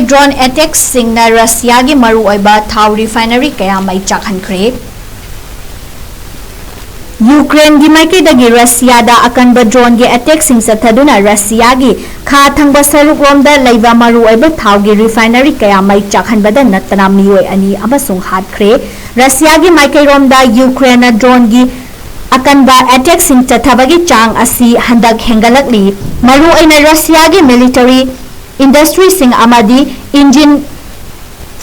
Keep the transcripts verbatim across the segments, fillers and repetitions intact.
Drone attackꯁꯤꯡꯅ ꯔꯁꯤꯌꯥꯒꯤ ꯃꯔꯨꯑꯣꯏꯕ ꯊꯥꯎ refinery ꯀꯌꯥ ꯃꯩ ꯆꯥꯛꯍꯟꯈ꯭ꯔꯦ꯫ ꯌꯨꯀ꯭ꯔꯦꯟꯒꯤ ꯃꯥꯏꯀꯩꯗꯒꯤ ꯔꯁꯤꯌꯥꯗ ꯑꯀꯟꯕ droneꯒꯤ attackꯁꯤꯡ ꯆꯠꯊꯗꯨꯅ ꯔꯁꯤꯌꯥꯒꯤ ꯈꯥ ꯊꯪꯕ ꯁꯔꯨꯛꯂꯣꯝꯗ ꯂꯩꯕ ꯃꯔꯨꯑꯣꯏꯕ ꯊꯥꯎꯒꯤ refinery ꯀꯌꯥ ꯃꯩ ꯆꯥꯛꯍꯟꯕꯗ ꯅꯠꯇꯅ ꯃꯤꯑꯣꯏ ꯑꯅꯤ ꯑꯃꯁꯨꯡ ꯍꯥꯠꯈ꯭ꯔꯦ꯫ ꯔꯁꯤꯌꯥꯒꯤ ꯃꯥꯏꯀꯩꯔꯣꯝꯗ ꯌꯨꯀ꯭ꯔꯦꯟꯅ droneꯒꯤ ꯑꯀꯟꯕ attackꯁꯤꯡ ꯆꯠꯊꯕꯒꯤ ꯆꯥꯡ ꯑꯁꯤ ꯍꯟꯗꯛ ꯍꯦꯟꯒꯠꯂꯛꯂꯤ꯫ ꯃꯔꯨꯑꯣꯏꯅ ꯔꯁꯤꯌꯥꯒꯤ military industryꯁꯤꯡ ꯑꯃꯗꯤ engine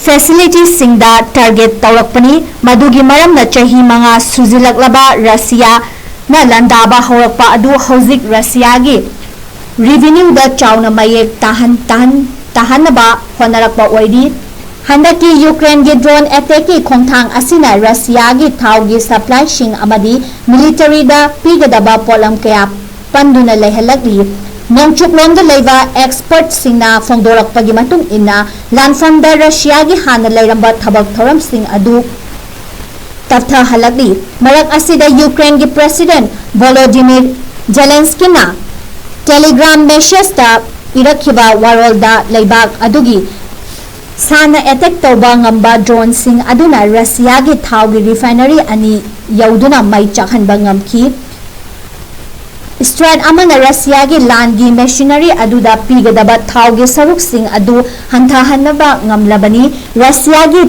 facilityꯁꯤꯡꯗ target ꯇꯧꯔꯛꯄꯅꯤ꯫ ꯃꯗꯨꯒꯤ ꯃꯔꯝꯅ ꯆꯍꯤ ꯃꯉꯥ ꯁꯨꯖꯤꯜꯂꯛꯂꯕ ꯔꯁꯤꯌꯥꯅ ꯂꯥꯟꯗꯥꯕ ꯍꯧꯔꯛꯄ ꯑꯗꯨ ꯍꯧꯖꯤꯛ ꯔꯁꯤꯌꯥꯒꯤ revenueꯗ ꯆꯥꯎꯅ ꯃꯌꯦꯛ ꯇꯥꯍꯟ-, ꯇꯥꯍꯟ-, ꯇꯥꯍꯟꯅꯕ ꯍꯣꯠꯅꯔꯛꯄ ꯑꯣꯏꯔꯤ꯫ ꯍꯟꯗꯛꯀꯤ ꯌꯨꯀ꯭ꯔꯦꯟꯒꯤ drone attackꯀꯤ ꯈꯣꯡꯊꯥꯡ ꯑꯁꯤꯅ ꯔꯁꯤꯌꯥꯒꯤ ꯊꯥꯎꯒꯤ supplyꯁꯤꯡ ꯑꯃꯗꯤ militaryꯗ ꯄꯤꯒꯗꯕ ꯄꯣꯠꯂꯝ ꯀꯌꯥ ꯄꯟꯗꯨꯅ ꯂꯩꯍꯜꯂꯛꯂꯤ꯫ ꯅꯣꯡꯆꯨꯞꯂꯣꯝꯗ ꯂꯩꯕ expertꯁꯤꯡꯅ ꯐꯣꯡꯗꯣꯔꯛꯄꯒꯤ ꯃꯇꯨꯡ ꯏꯟꯅ, ꯂꯥꯟꯐꯝꯗ ꯔꯁꯤꯌꯥꯒꯤ ꯍꯥꯟꯅ ꯂꯩꯔꯝꯕ ꯊꯕꯛ ꯊꯧꯔꯝꯁꯤꯡ ꯑꯗꯨ ꯇꯞꯊꯍꯜꯂꯛꯂꯤ꯫ ꯃꯔꯛ ꯑꯁꯤꯗ, ꯌꯨꯀ꯭ꯔꯦꯟꯒꯤ President Volodymyr Zelenskyꯅ Telegram messageꯇ ꯏꯔꯛꯈꯤꯕ ꯋꯥꯔꯣꯜꯗ, ꯂꯩꯕꯥꯛ ꯑꯗꯨꯒꯤ ꯁꯥꯟꯅ attack ꯇꯧꯕ ꯉꯝꯕ droneꯁꯤꯡ ꯑꯗꯨꯅ ꯔꯁꯤꯌꯥꯒꯤ ꯊꯥꯎꯒꯤ refinery ꯑꯅꯤ ꯌꯧꯗꯨꯅ ꯃꯩ ꯆꯥꯛꯍꯟꯕ ꯉꯝꯈꯤ꯫ Strike ꯑꯃꯅ ꯔꯁꯤꯌꯥꯒꯤ ꯂꯥꯟꯒꯤ machinery ꯑꯗꯨꯗ ꯄꯤꯒꯗꯕ ꯊꯥꯎꯒꯤ ꯁꯔꯨꯛꯁꯤꯡ ꯑꯗꯨ ꯍꯟꯊꯍꯟꯅꯕ ꯉꯝꯂꯕꯅꯤ꯫ ꯔꯁꯤꯌꯥꯒꯤ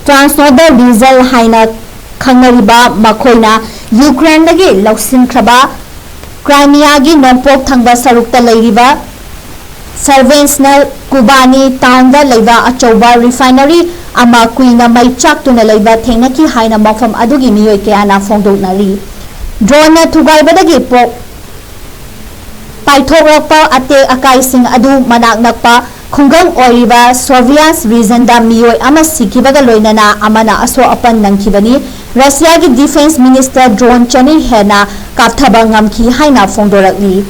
Transnoder Diesel ꯍꯥꯏꯅ ꯈꯪꯅꯔꯤꯕ ꯃꯈꯣꯏꯅ ꯌꯨꯀ꯭ꯔꯦꯟꯗꯒꯤ ꯂꯧꯁꯤꯟꯈ꯭ꯔꯕ ꯀ꯭ꯔꯥꯏꯃꯤꯌꯥꯒꯤ ꯅꯣꯡꯄꯣꯛ ꯊꯪꯕ ꯁꯔꯨꯛꯇ ꯂꯩꯔꯤꯕ Seversnaya Kubani townꯗ ꯂꯩꯕ ꯑꯆꯧꯕ refinery ꯑꯃ ꯀꯨꯏꯅ ꯃꯩ ꯆꯥꯛꯇꯨꯅ ꯂꯩꯕ ꯊꯦꯡꯅꯈꯤ ꯍꯥꯏꯅ ꯃꯐꯝ ꯑꯗꯨꯒꯤ ꯃꯤꯑꯣꯏ ꯀꯌꯥꯅ ꯐꯣꯡꯗꯣꯛꯅꯔꯤ꯫ Droneꯅ ꯊꯨꯒꯥꯏꯕꯗꯒꯤ ꯄꯣꯛ-, ꯄꯥꯏꯊꯣꯛꯂꯛꯄ ꯑꯇꯦꯛ ꯑꯀꯥꯏꯁꯤꯡ ꯑꯗꯨ ꯃꯅꯥꯛ ꯅꯛꯄ ꯈꯨꯡꯒꯪ ꯑꯣꯏꯔꯤꯕ Sloviansk regionꯗ ꯃꯤꯑꯣꯏ ꯑꯃ ꯁꯤꯈꯤꯕꯒ ꯂꯣꯏꯅꯅ ꯑꯃꯅ ꯑꯁꯣꯛ ꯑꯄꯟ ꯅꯪꯈꯤꯕꯅꯤ꯫ ꯔꯁꯤꯌꯥꯒꯤ defence minister drone ꯆꯅꯤ ꯍꯦꯟꯅ ꯀꯥꯞꯊꯕ ꯉꯝꯈꯤ ꯍꯥꯏꯅ ꯐꯣꯡꯗꯣꯔꯛꯂꯤ꯫